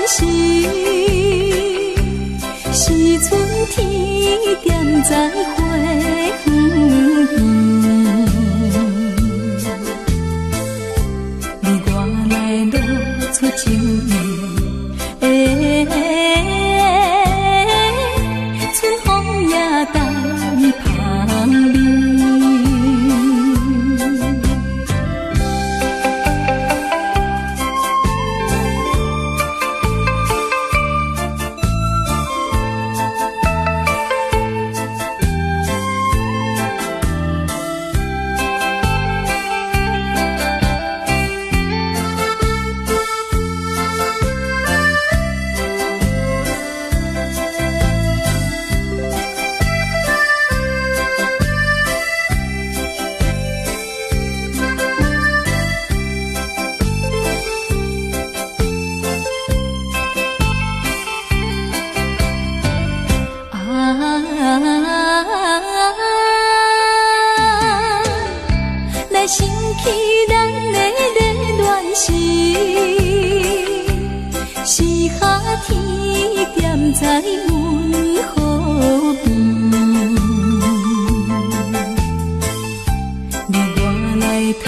時，是春天踮在花園邊。你我來露出情意，春風也帶香味。來想起咱的熱戀時，是夏天踮在阮河邊，你我來吞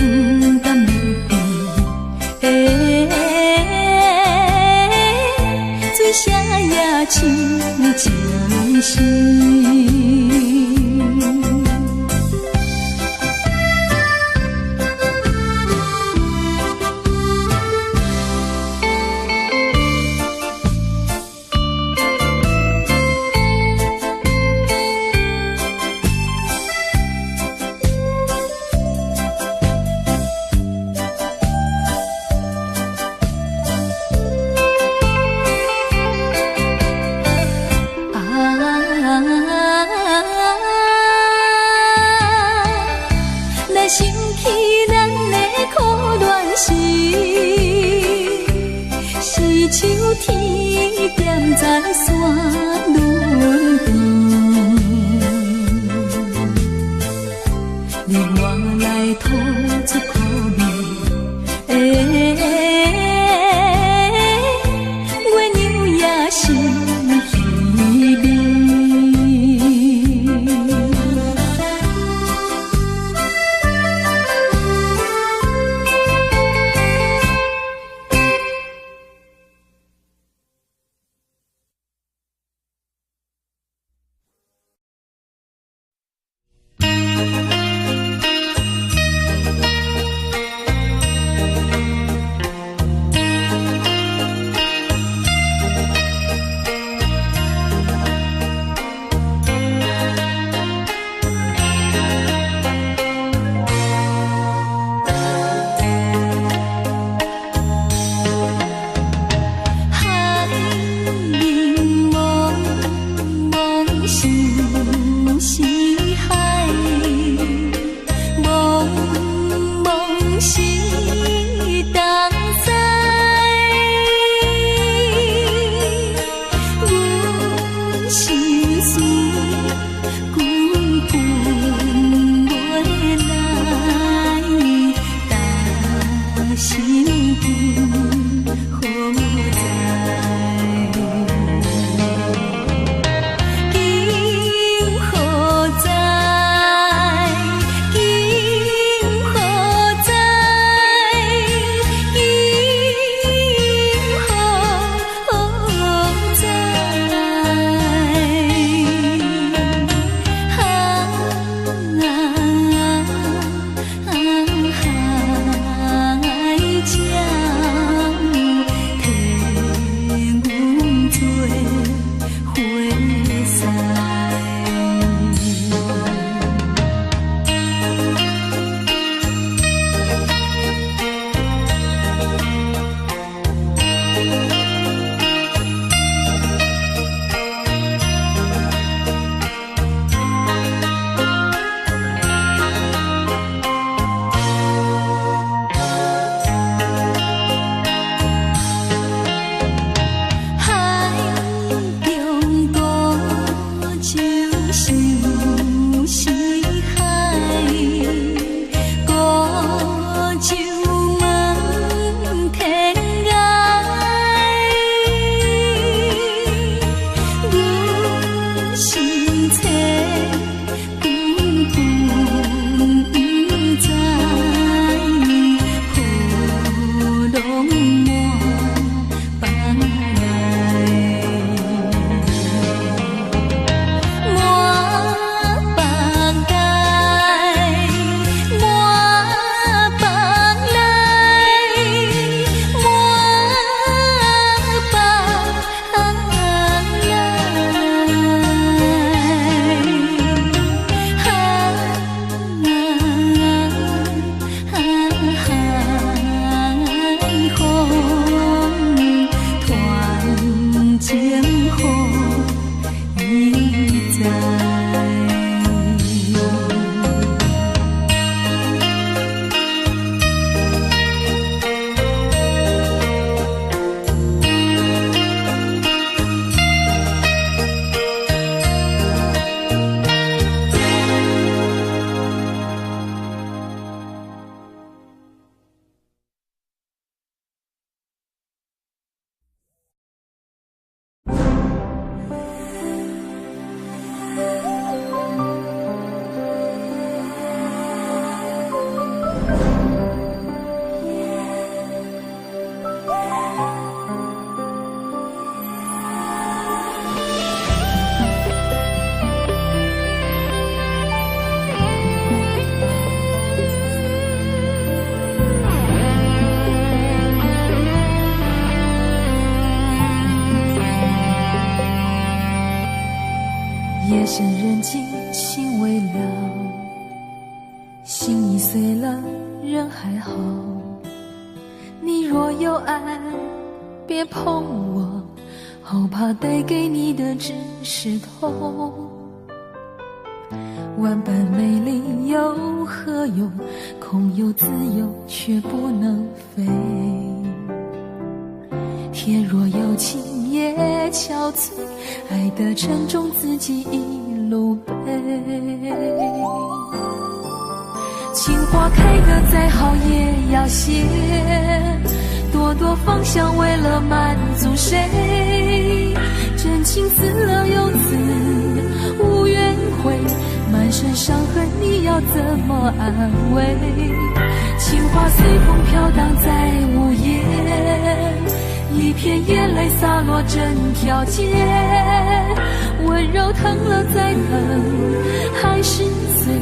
甘蜜甜，水聲也像情詩。來想起咱的苦戀時，是秋天踮在山崙邊，你我來吐出苦味，月娘也心稀微。海面茫茫心是海，茫茫是東西。阮心事滚滚袂來，但心境何在？今何在？今何在？今何在？啊啊，海角。人還好。你若有愛，別碰我，好怕帶給你的只是痛。萬般美麗有何用？空有自由卻不能飛。天若有情也憔悴，愛的沉重自己一路背。情花開得再好也要謝，朵朵芳香為了滿足誰？真情死了又死，無怨悔，滿身傷痕你要怎麼安慰？情花隨風飄蕩在午夜，一片眼淚灑落整條街，溫柔疼了再疼還是醉，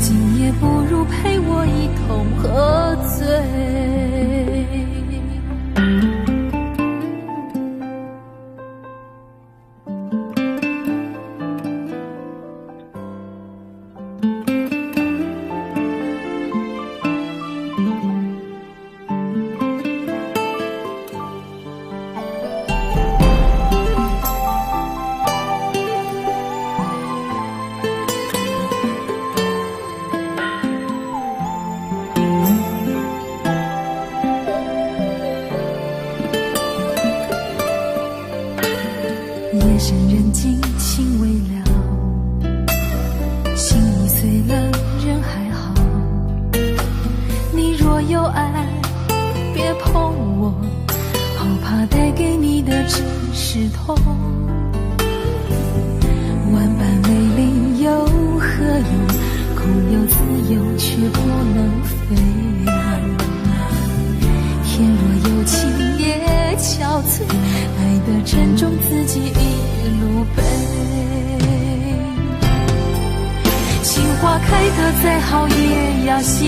今夜不如陪我一同喝醉。夜深人靜，情未了，心已碎了，人還好。你若有愛，別碰我，好怕帶給你的只是痛。萬般美麗有何用？空有自由卻不能飛。天若有情也憔悴，愛的沉重自己一路背。情花開得再好也要謝，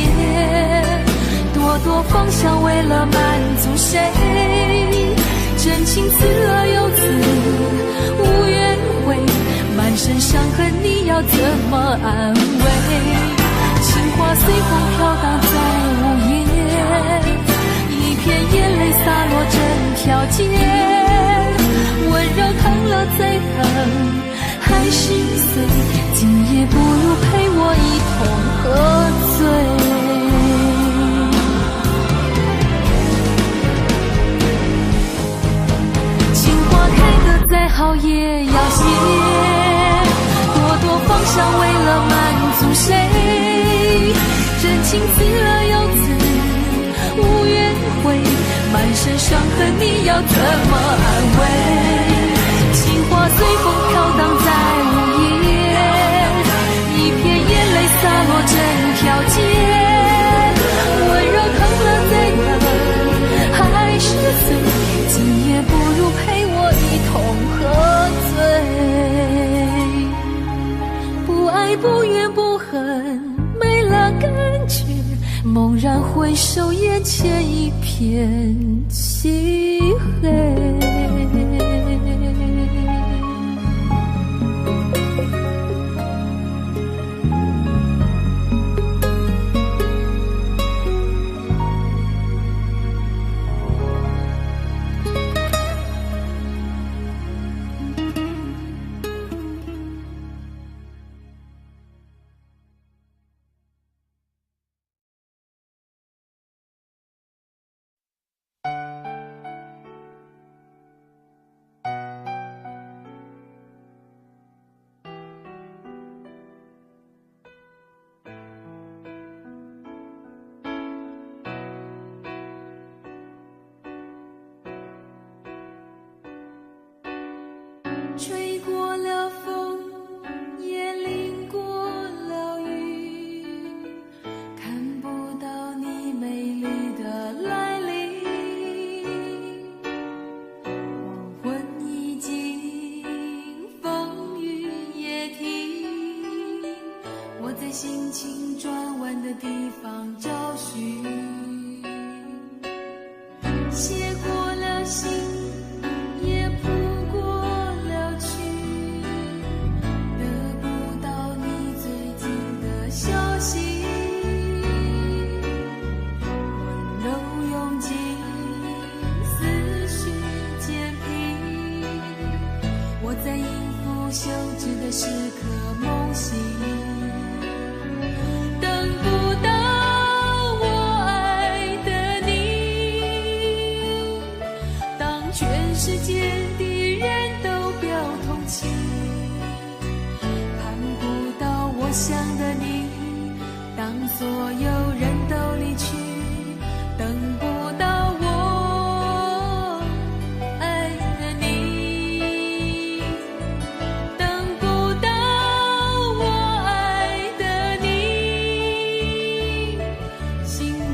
朵朵芳香為了滿足誰？真情刺了又刺，無怨悔，滿身傷痕你要怎麼安慰？情花隨風飄蕩在午夜，一片眼淚灑落整條街，溫柔疼了再疼還是碎，今夜不如陪我一同喝醉。情花開得再好也要謝，朵朵芳香為了滿足誰？真情刺了又刺，無怨悔，滿身傷痕你要怎麼安慰？情花隨風飄蕩在午夜，一片眼淚灑落整條街，溫柔疼了再疼還是碎，今夜不如陪我一同喝醉。不愛不怨不恨，沒了感覺，猛然回首，眼前一片漆黑。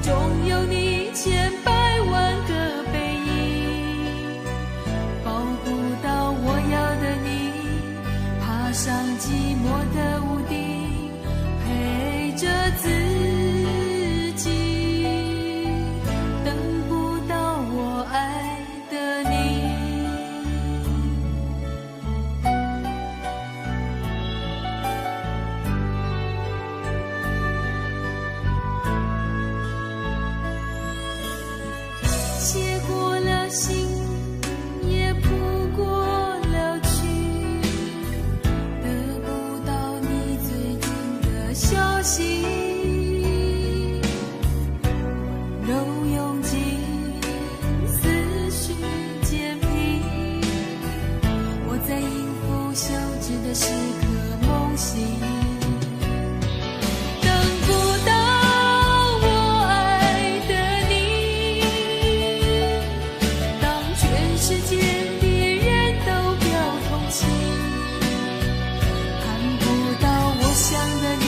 中有你千百萬個背影，抱不到我要的你，爬上寂寞的屋頂，陪着自己，等不到我愛的你。寫過了信，也譜過了曲，得不到你最近的消息，溫柔用盡，思緒漸平，我在應付休止的時刻夢醒。等不到我愛的你，當全世界的人都表同情，盼不到我想的你，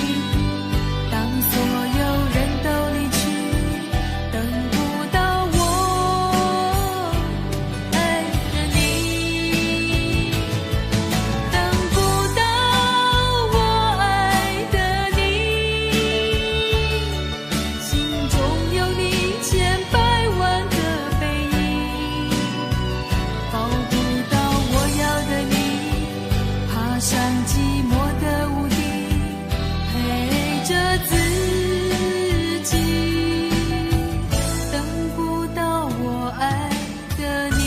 當所有人都離去，等不到我愛的你，等不到我愛的你，心中有你千百萬個背影，抱不到我要的你，爬上寂寞的屋頂，陪着自己，等不到我愛的你。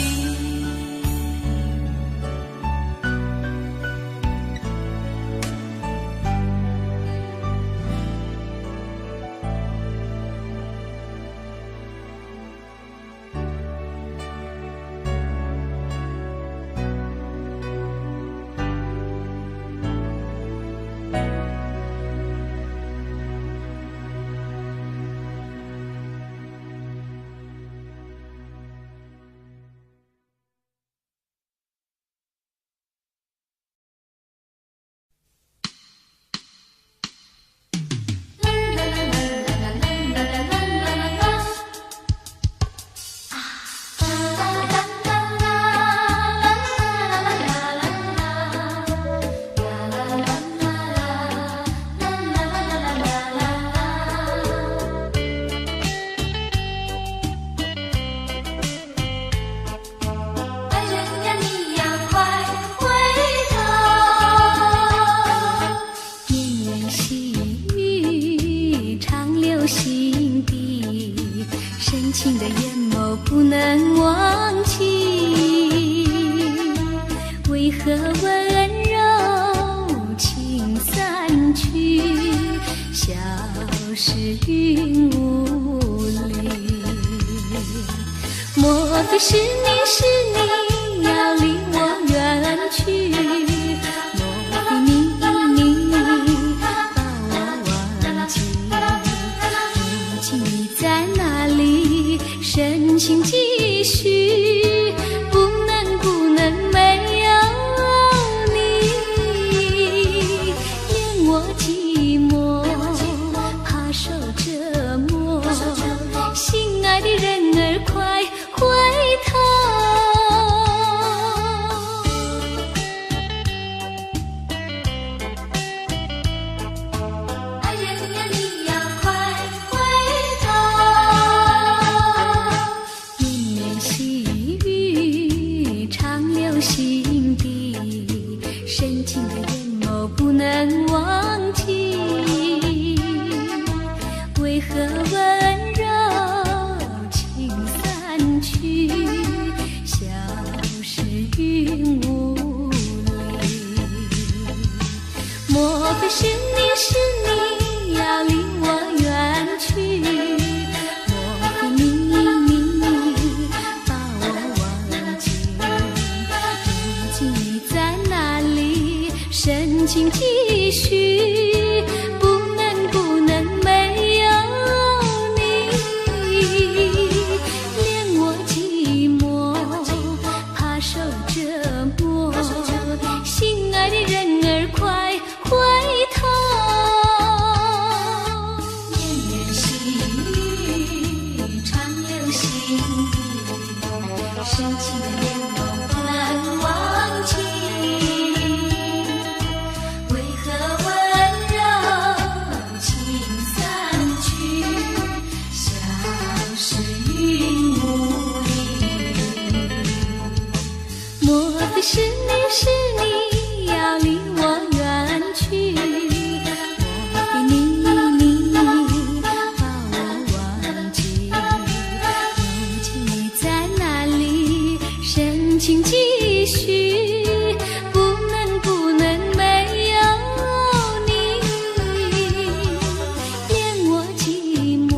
愛人呀，你要快回頭。綿綿細雨長留心底，深情的眼眸不能忘記。為何溫柔情散去，消失雲霧裡？莫非是你是你要離我遠去？莫非你你把我忘記？如今你在哪裡？深情繼續，不能不能沒有你，連我寂寞怕受折磨。心愛的人兒快回頭。愛人呀，你要快回頭。綿綿細雨長留心底，深情的眼眸不能忘記。為何溫柔情散去，情繼續，不能不能沒有你，憐我寂寞，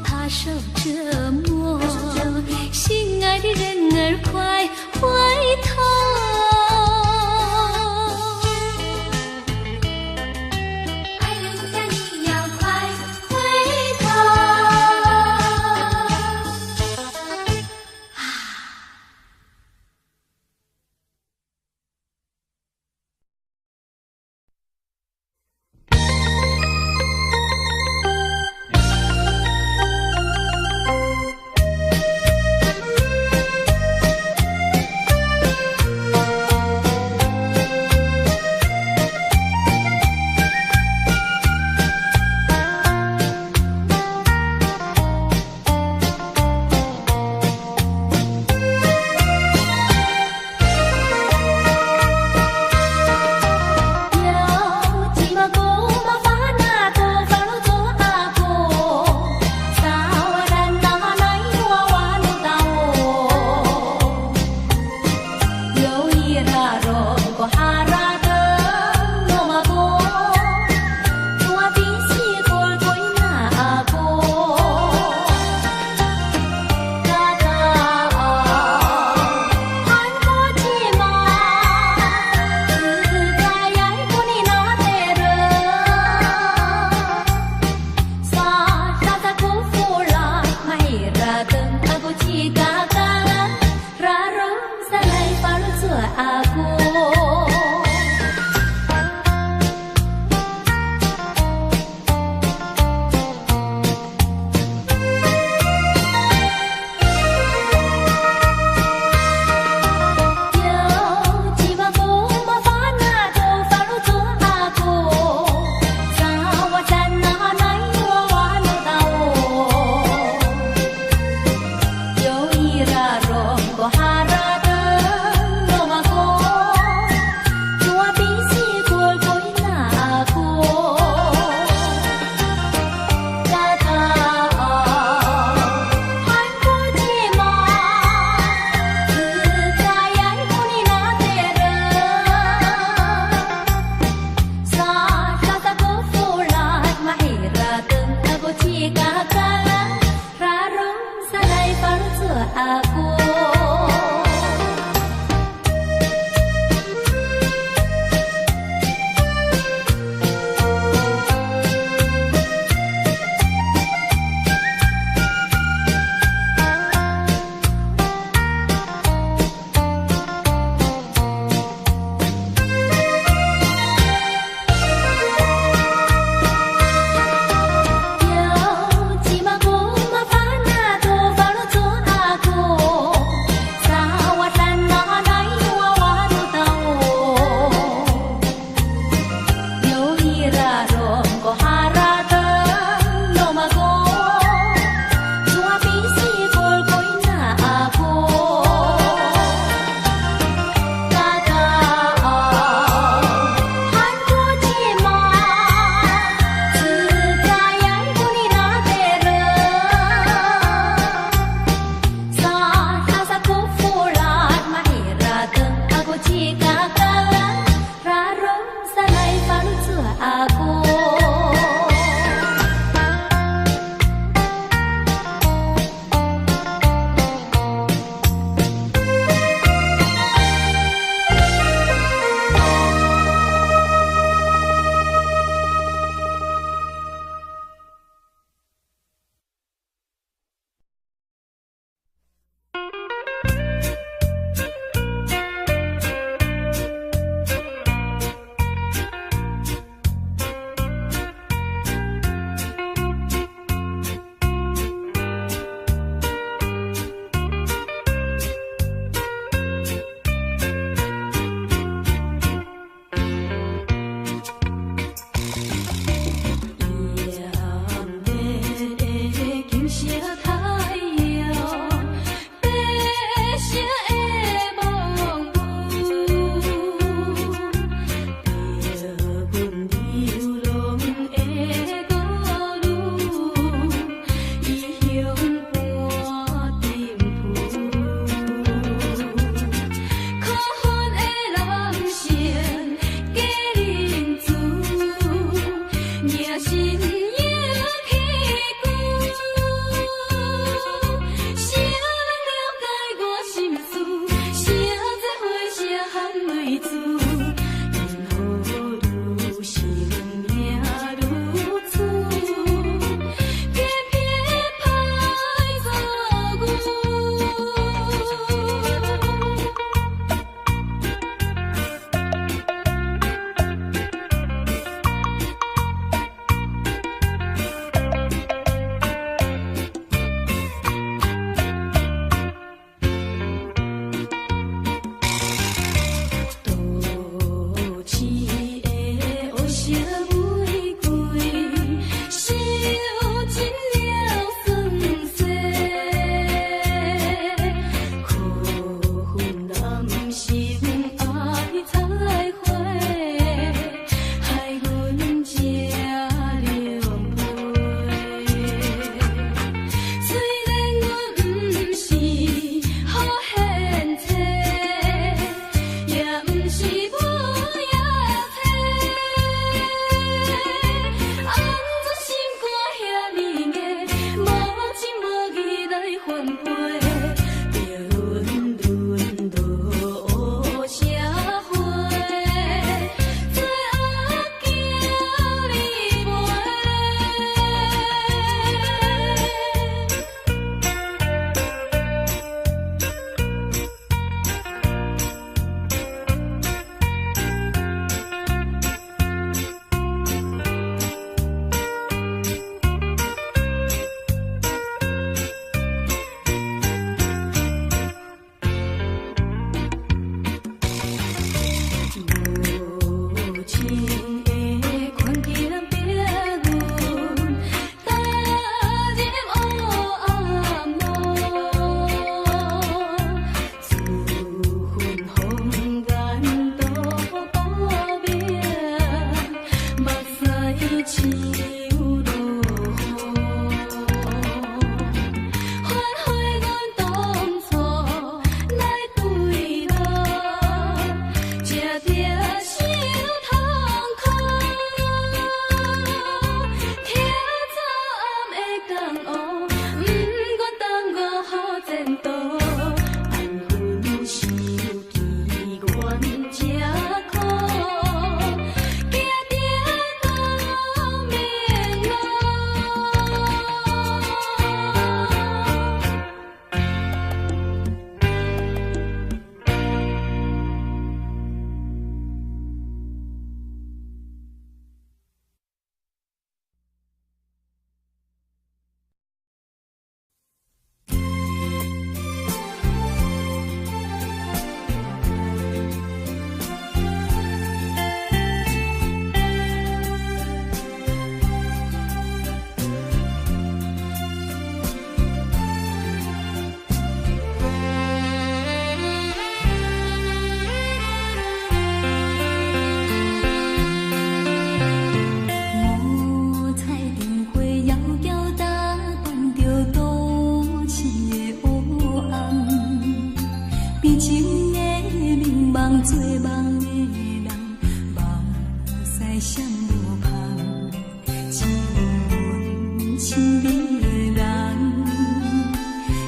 怕受折磨，心愛的人兒快回頭。愛人呀，你要快回頭。啊。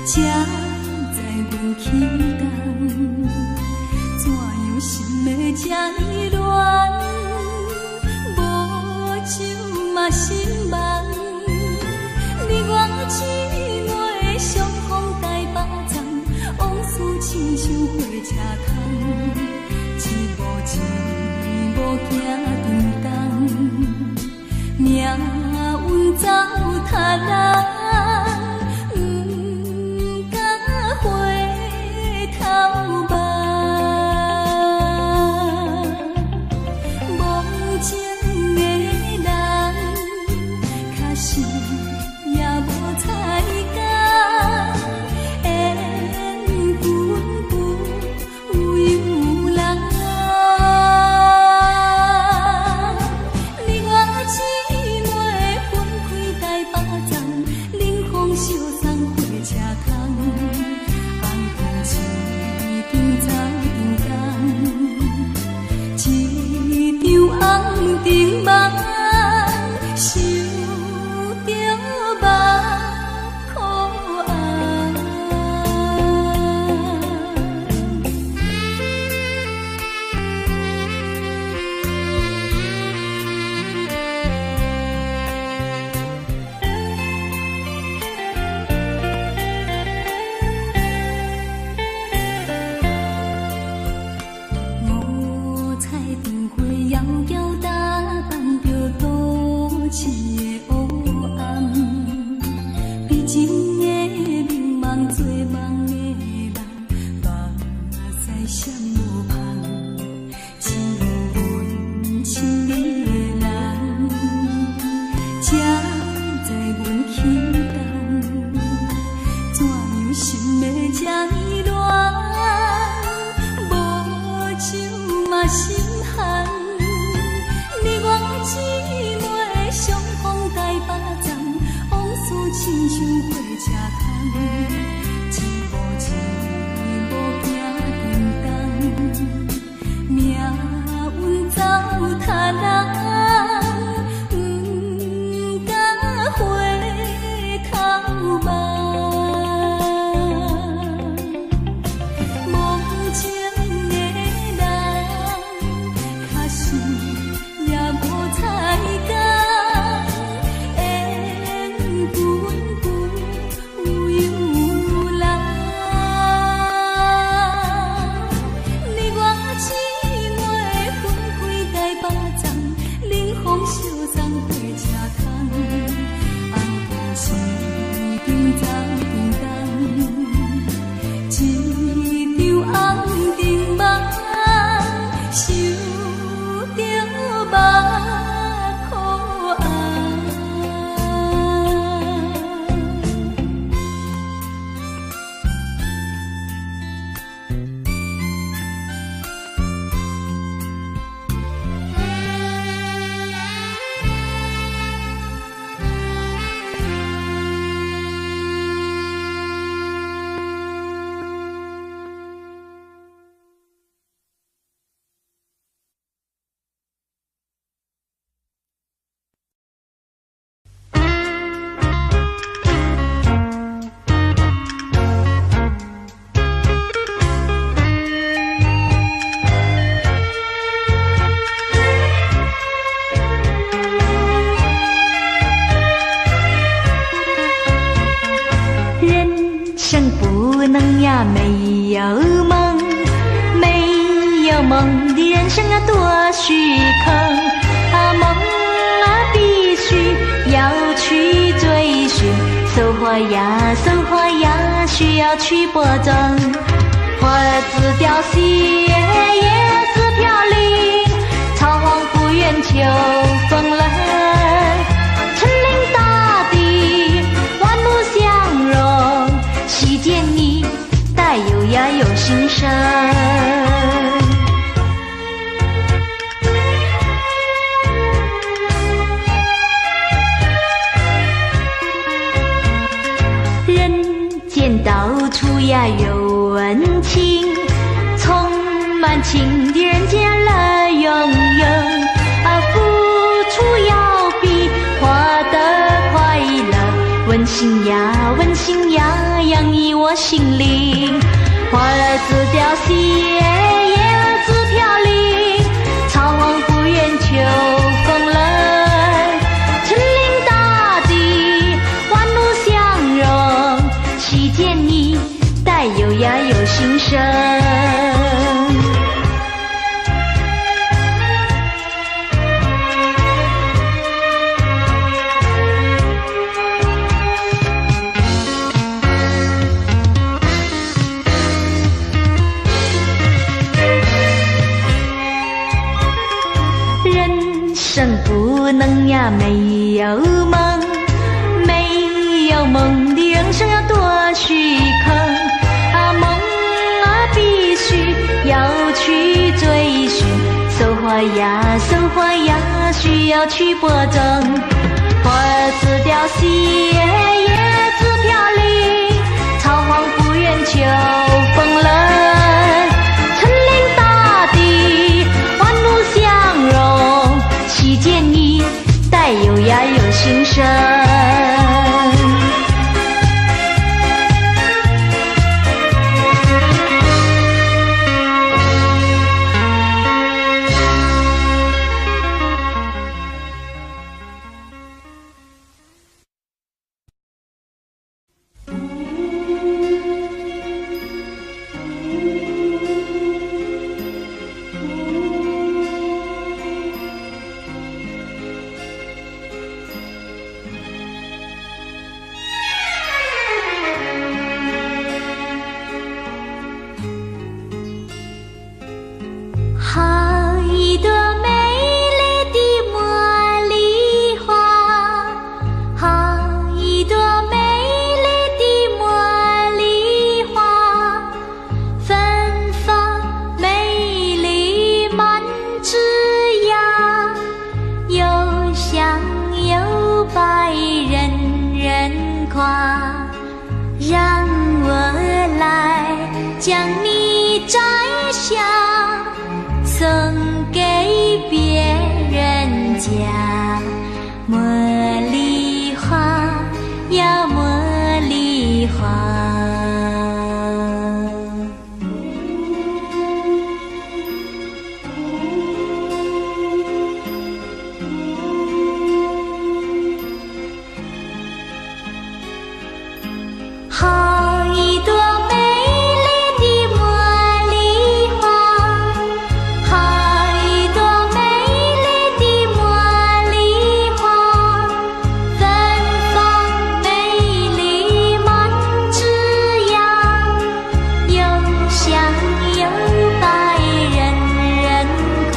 才知阮起动，怎样心会这呢乱？无酒嘛心茫，你我姊妹相逢台北站，往事亲像火车窗，一步一步行沉重，命运走他人，不敢回头望。无情的人，确实也无彩工，缘分不由人。你我姊妹分开台北站，冷风相送火车窗，红灯一张走长工，一场红灯梦，想著目苦红。五彩灯花遥遥打扮著都市的黑暗，悲情的迷茫做梦的人，目屎闪无芳，只有阮亲爱的人，才知阮起动，怎样心会这呢乱？无酒嘛心寒，你我姊妹相逢台北站，往事亲像火车窗，一步一步行沉重，命运走他人，不敢回头望。无情的人，确实也无彩工，缘分不由人。你我姊妹分开台北站，冷风相送火车窗，红灯一张走长工，一场红灯梦，想著目苦红。人生不能呀没有梦，没有梦的人生啊多虚空啊，梦啊必须要去追寻，收获呀收获呀需要去播种，花子凋谢叶子飘零，草黄不远秋风冷，春临大地万物相融，喜见你带有呀有新生。人间到处呀有温情，充满情的人间乐融融，啊，付出要比获得快乐，温馨呀温馨。新芽洋溢我心靈。花兒自凋謝，葉兒自飄零，草黃不厭秋風冷。春臨大地，萬物相融，喜見你帶有芽有新生。人生不能呀沒有夢，沒有夢的人生要多虛空啊！夢啊必須要去追尋，收穫呀收穫呀需要去播種。花兒自凋謝，葉自飄零，草黃不厭秋風冷。春臨大地，萬物相融，喜見你帶有芽有新生。好一朵美麗的茉莉花，好一朵美麗的茉莉花，芬芳美麗滿枝桠，又香又白人人誇。讓我來將你摘下，送給別人家。茉莉花呀，茉莉花。好一朵美麗的茉莉花，好一朵美麗的茉莉花，芬芳美麗滿枝桠，又香又白人人誇。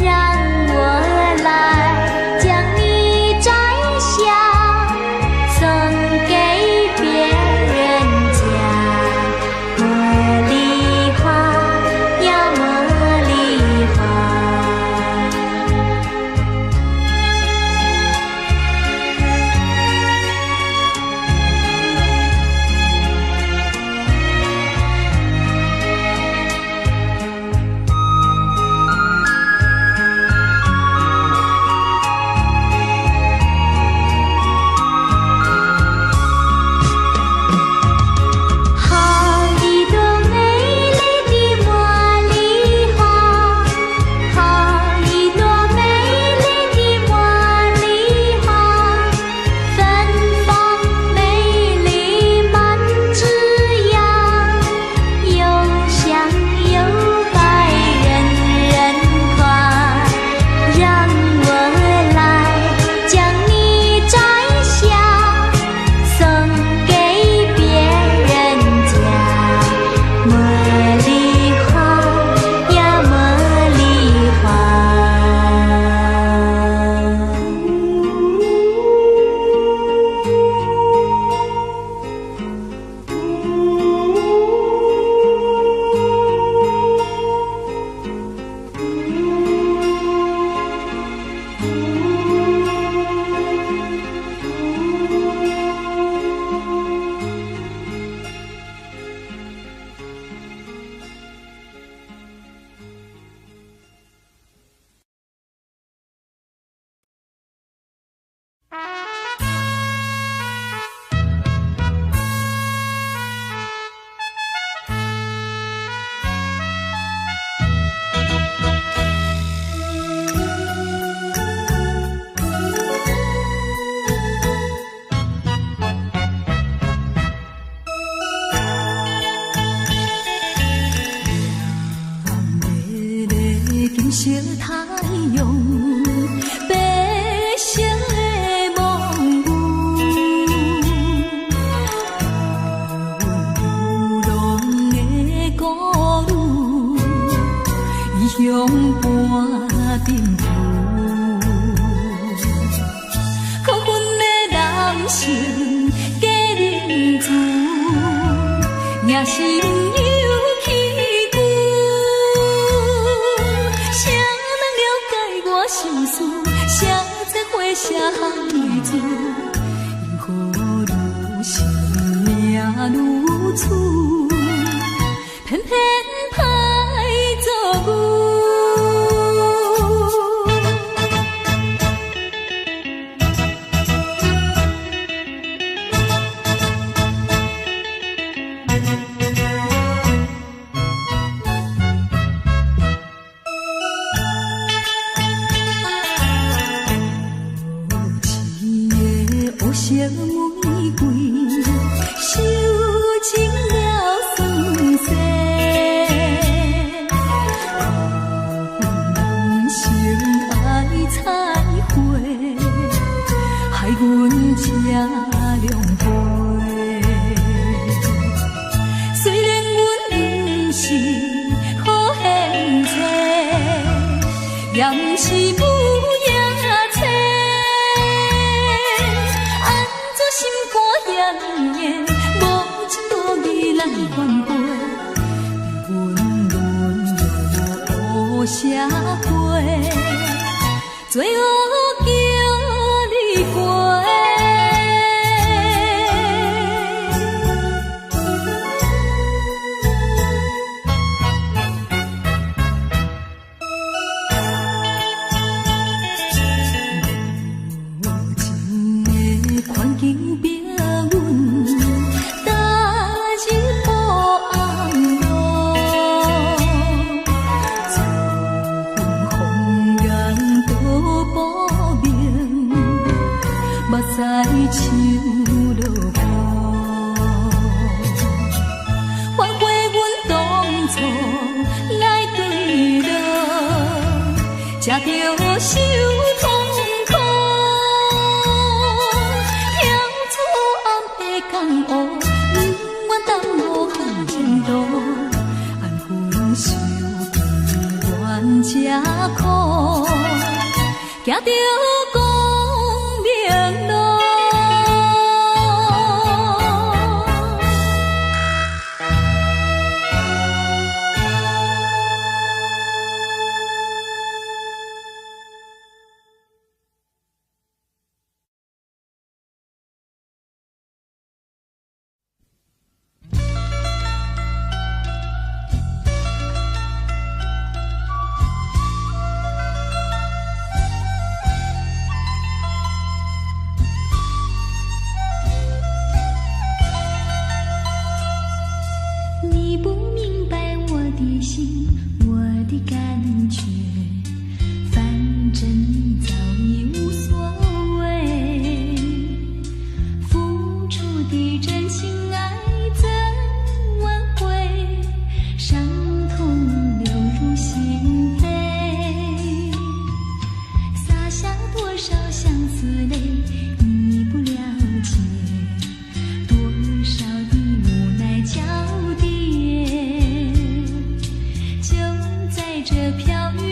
讓我來將你摘下，送給別勇搬顶浮。可恨的人生假仁慈，赢心有气久。谁人了解我心事？谁知花谢含泪珠？因何如生命如此，偏偏歹做牛。无情的乌色玫瑰，受尽了酸涩。人生爱彩花，害阮这狼狈。虽然阮不是好献策，也毋是母夜叉。按怎心肝遐呢硬，无情无义来反背，阮沦落乌社会，最后叫你过。无情的环境逼阮，踏入黑暗路，自阮风言都薄命，目屎像落雨。反悔阮当初来坠落，才著受痛苦。跳出暗的江湖，不愿耽误好前途，安分守己愿吃苦，行著光明路。你不明白我的心，我的感覺，反正你早已無所謂。付出的真情愛怎挽回？傷痛流入心扉，灑下多少相思淚，你不了解。多少的無奈交疊，就在這飄雨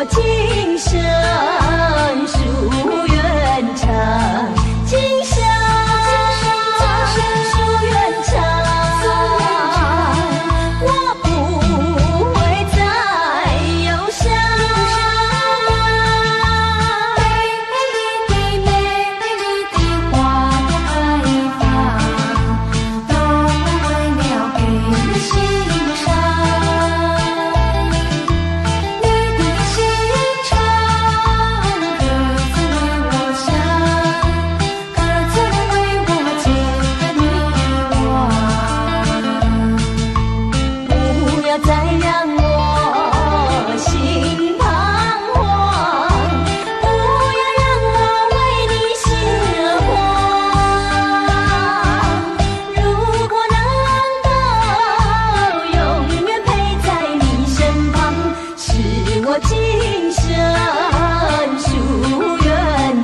我今生夙願長，今生夙願長，我不會再憂傷。美麗的美麗的花朵開放，都為了給你欣賞。你的心腸可曾為我想？可曾為我解開迷惘？不要再讓我心彷徨，不要讓我為你心慌。如果能夠永遠陪在你身旁，是我今生夙願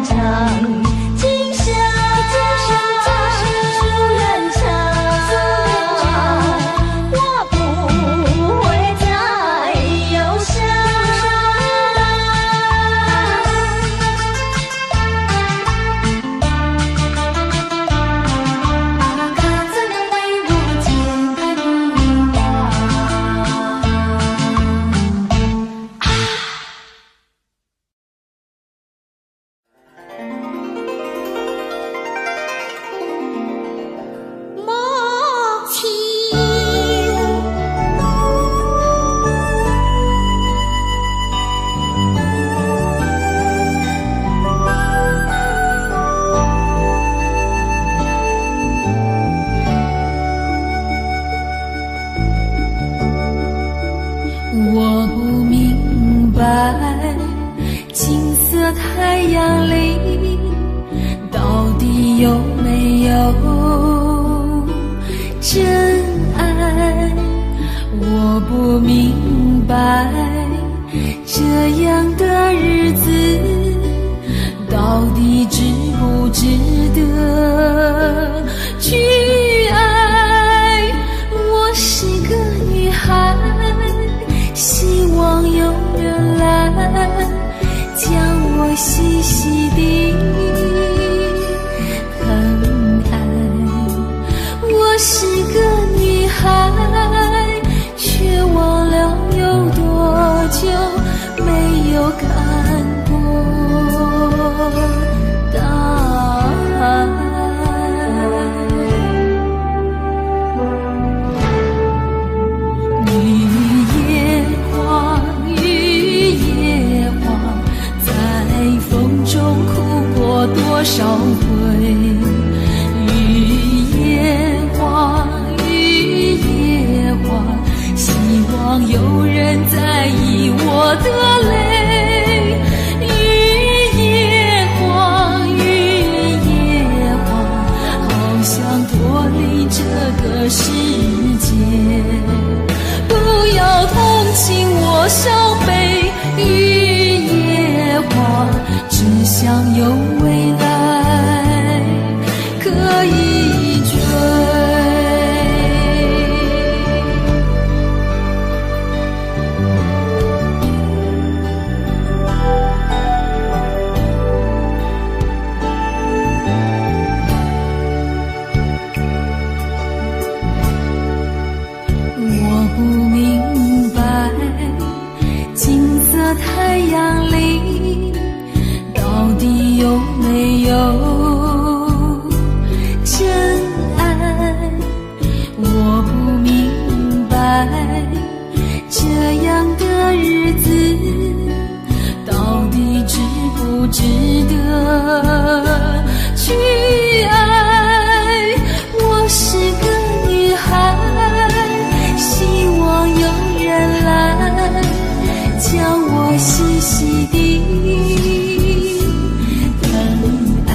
長。今生夙願長，我不會再憂傷。可曾為我解開迷惘？母親。我不明白，金色太陽裡到底有沒有真愛？我不明白，這樣的日子到底值不值得去愛？我是個女孩，希望有人來將我細細地疼愛。我是個女孩，卻忘了有多久沒有看過大海。雨夜花，雨夜花，在風中哭過多少回？雨夜花，雨夜花，希望有人在意我的淚。雨夜花，雨夜花，好想脫離這個世界。不要同情我傷悲，雨夜花，只想有未來可以追。我不明白，金色太陽裡到底有沒有真愛？我不明白，這樣的日子到底值不值得去愛？我是個女孩，希望有人來將我細細地疼愛。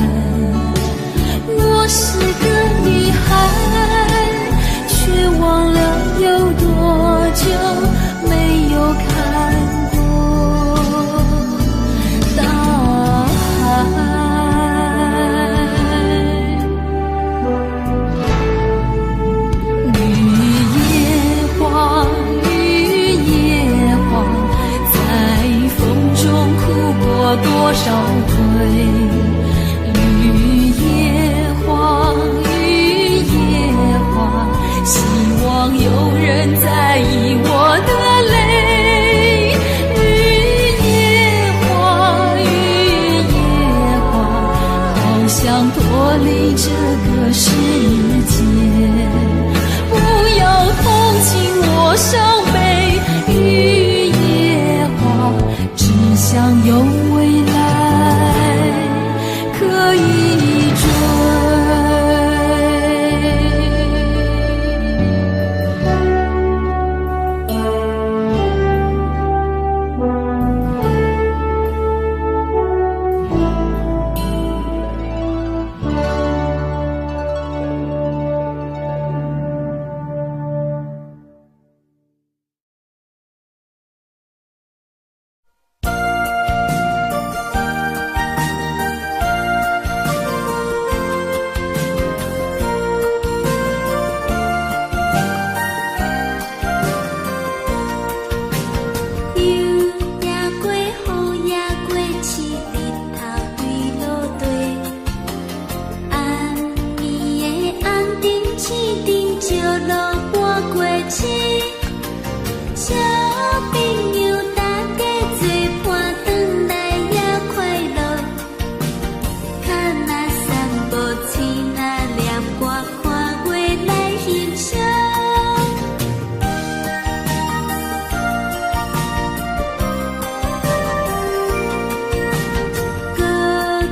我是個女孩，卻忘了有多久沒有看過大海。落满过市。小朋友大家做伴转来也快乐。跤若散步，喙若念歌，看月来欣赏。孤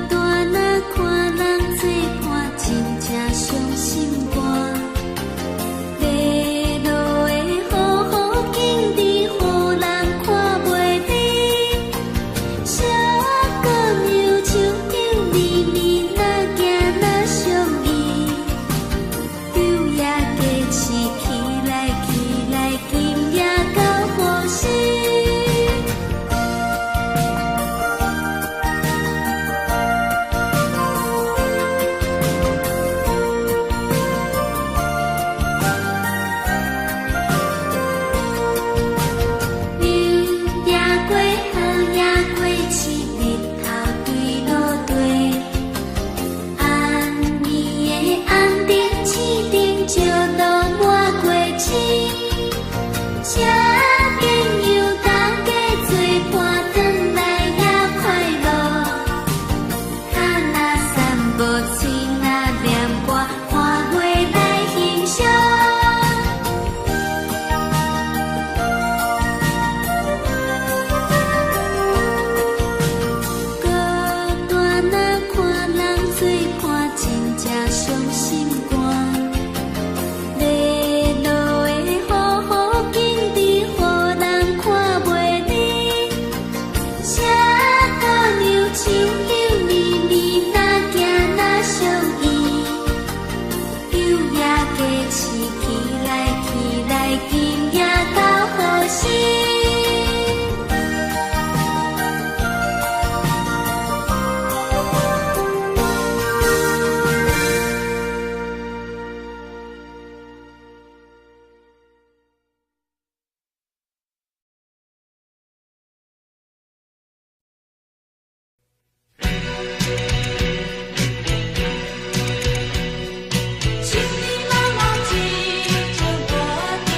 单若看人做伴，真正伤心肝。欲落的雨雨紧伫，予人看袂离。小姑娘手长绵绵，若行若相依。昼夜加市起来起来，今夜到何时？日夜过，雨也过，市日头对落地。暗暝的红灯试灯，照落满过市。小朋友大家做伴转来也快乐。跤若散步，喙若念歌，看月来欣赏。孤单若看人做伴，真正伤心肝。欲落的雨雨紧伫，予人看袂离。小姑娘手长绵绵，若行若相依。昼夜加市起来起来，今夜到何时？请你牢牢记住我的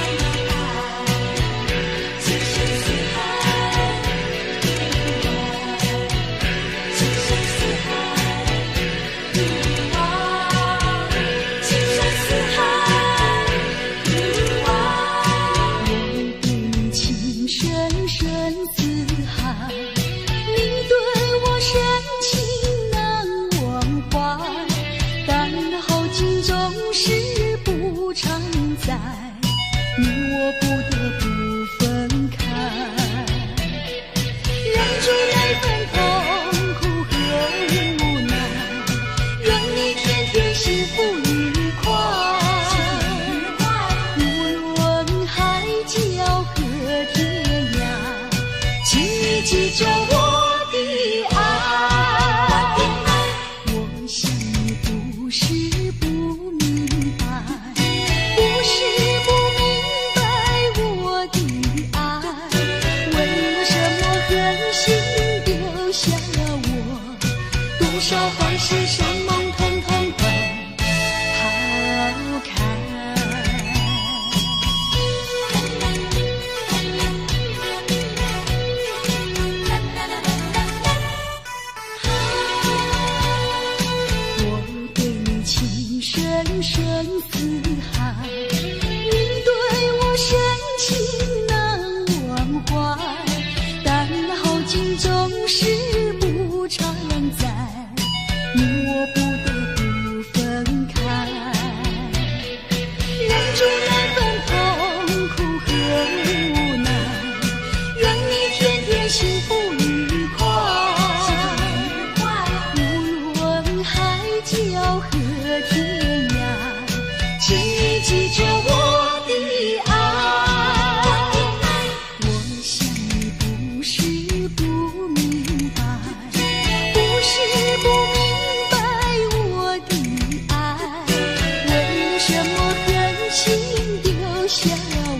爱，情深似海，情深似海，情深似海。我对你情深深似海，你对我深情难忘怀。但好景总是不常在，你我不得不分开。忍住那份痛苦和无奈，愿你天天幸福愉快。无论海角和天涯，请你记着我的爱。我想你不是不明白，不是不明白我的爱，为了什么狠心丢下我？多少海誓山盟统统都抛开。我对你情深深似海，你对我深情难忘怀。但好景总是不常在，你我不得不分开。忍住那份痛苦和无奈，愿你天天幸福愉快。无论海角和天涯，请你记着我的爱。我想你不是不明白，不是不明白我的爱，为了什么狠心丢下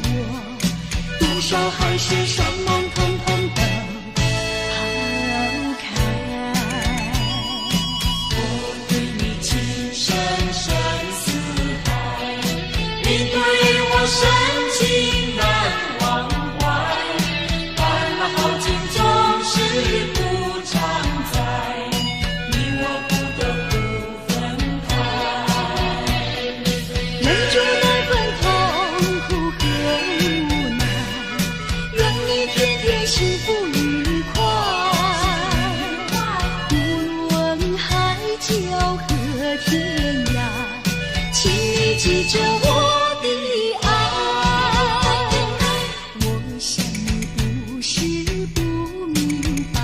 我？多少海誓山盟统统都抛开。我对你情深深似海，你对深情難忘懷，但那好景總是不常在，你我不得不分開。忍住那份痛苦和無奈，願你天天幸福愉快。無論海角和天涯，請你記着我的愛。我想你不是不明白，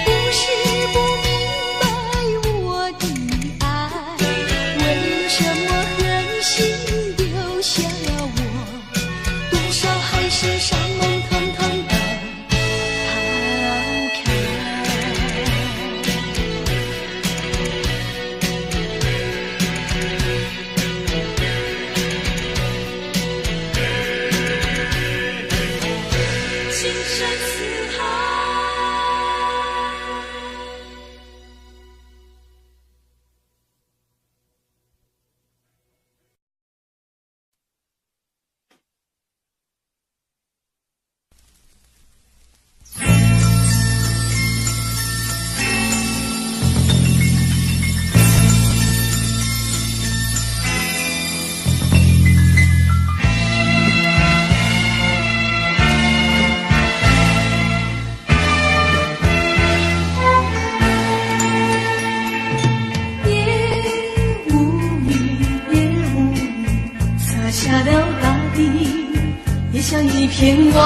不是不明白我的愛，為什麼狠心丟下我？多少海誓山盟統統都拋開。情深似海。夜無語，夜無語，灑下了大地，也像一片網，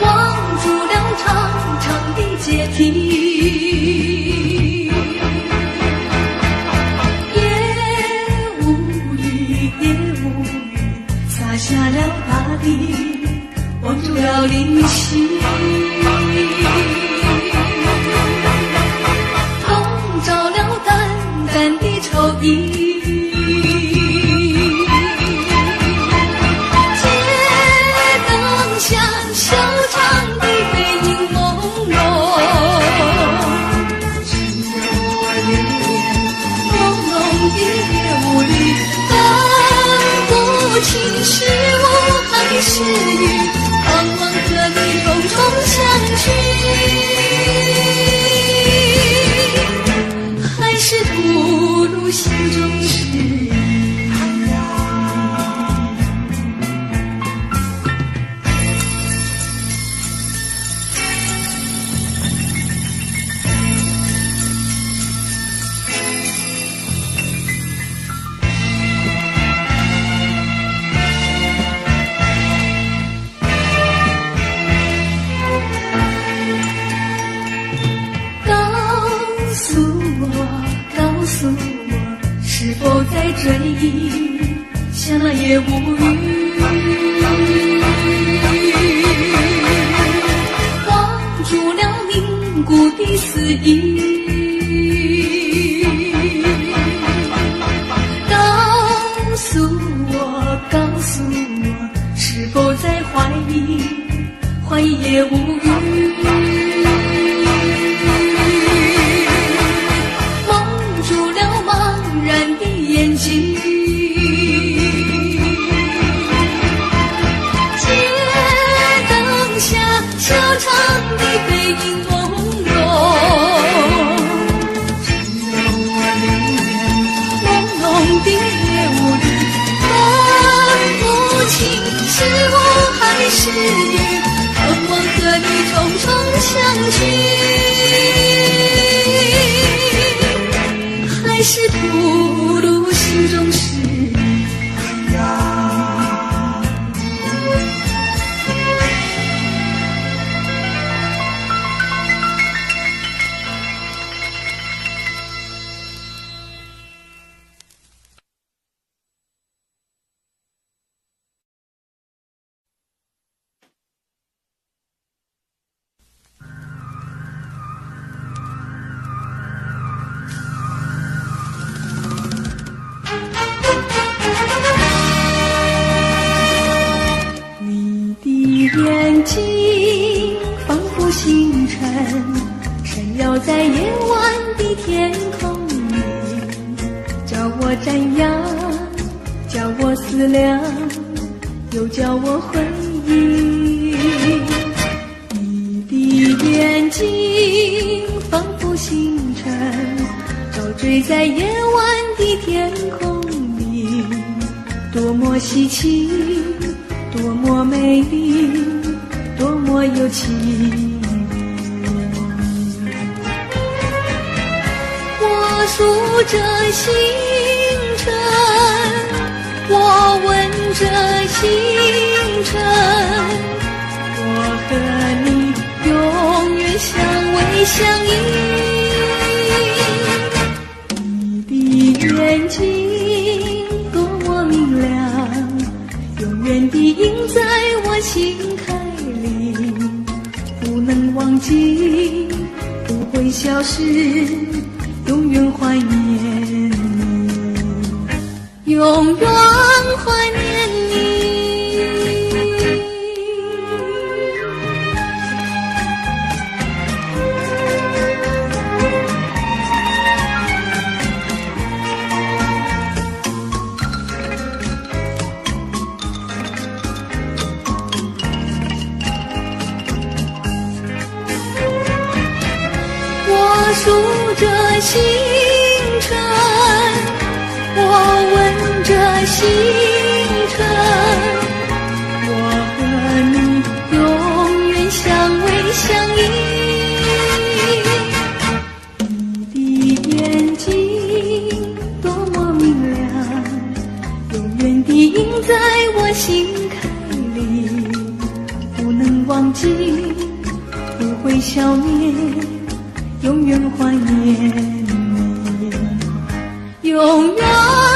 網住了長長的階梯。夜無語，夜無語，灑下了大地，網住了靈犀。籠罩了淡淡的愁意。街燈下，小長的背影朦朧，只有我留戀朦朧的夜霧裡，分不清是霧還是雨，盼望和你重重相聚，還是吐露心中事。告訴我，告訴我，是否在追憶，像那夜無雨，網住了凝固的思憶。告訴我，告訴我，是否在懷疑，懷疑夜無語，蒙住了茫然的眼睛。街燈下，小長的背影朦朧，只有我留戀朦朧的夜霧裡，分不清是霧還是雨，盼望和你重重相聚，還是吐露心中事。你的眼睛仿佛星辰，閃耀在夜晚的天空裡，叫我瞻仰，教我思量，又教我回憶。你的眼睛仿佛星辰，照墜在夜晚的天空裡，多麼稀奇，多麼美麗，多麼有情意。我數着星辰，我吻着星辰，我和你永遠相偎相依。你的眼睛多麼明亮，永遠地映在我心坎裡，不能忘記，不會消失，永遠懷念你，永遠懷念你。我數着星辰，我吻着星辰，我和你永遠相偎相依。你的眼睛多麼明亮，永遠地映在我心坎裡，不能忘記，不會消滅。永遠懷念你，永遠。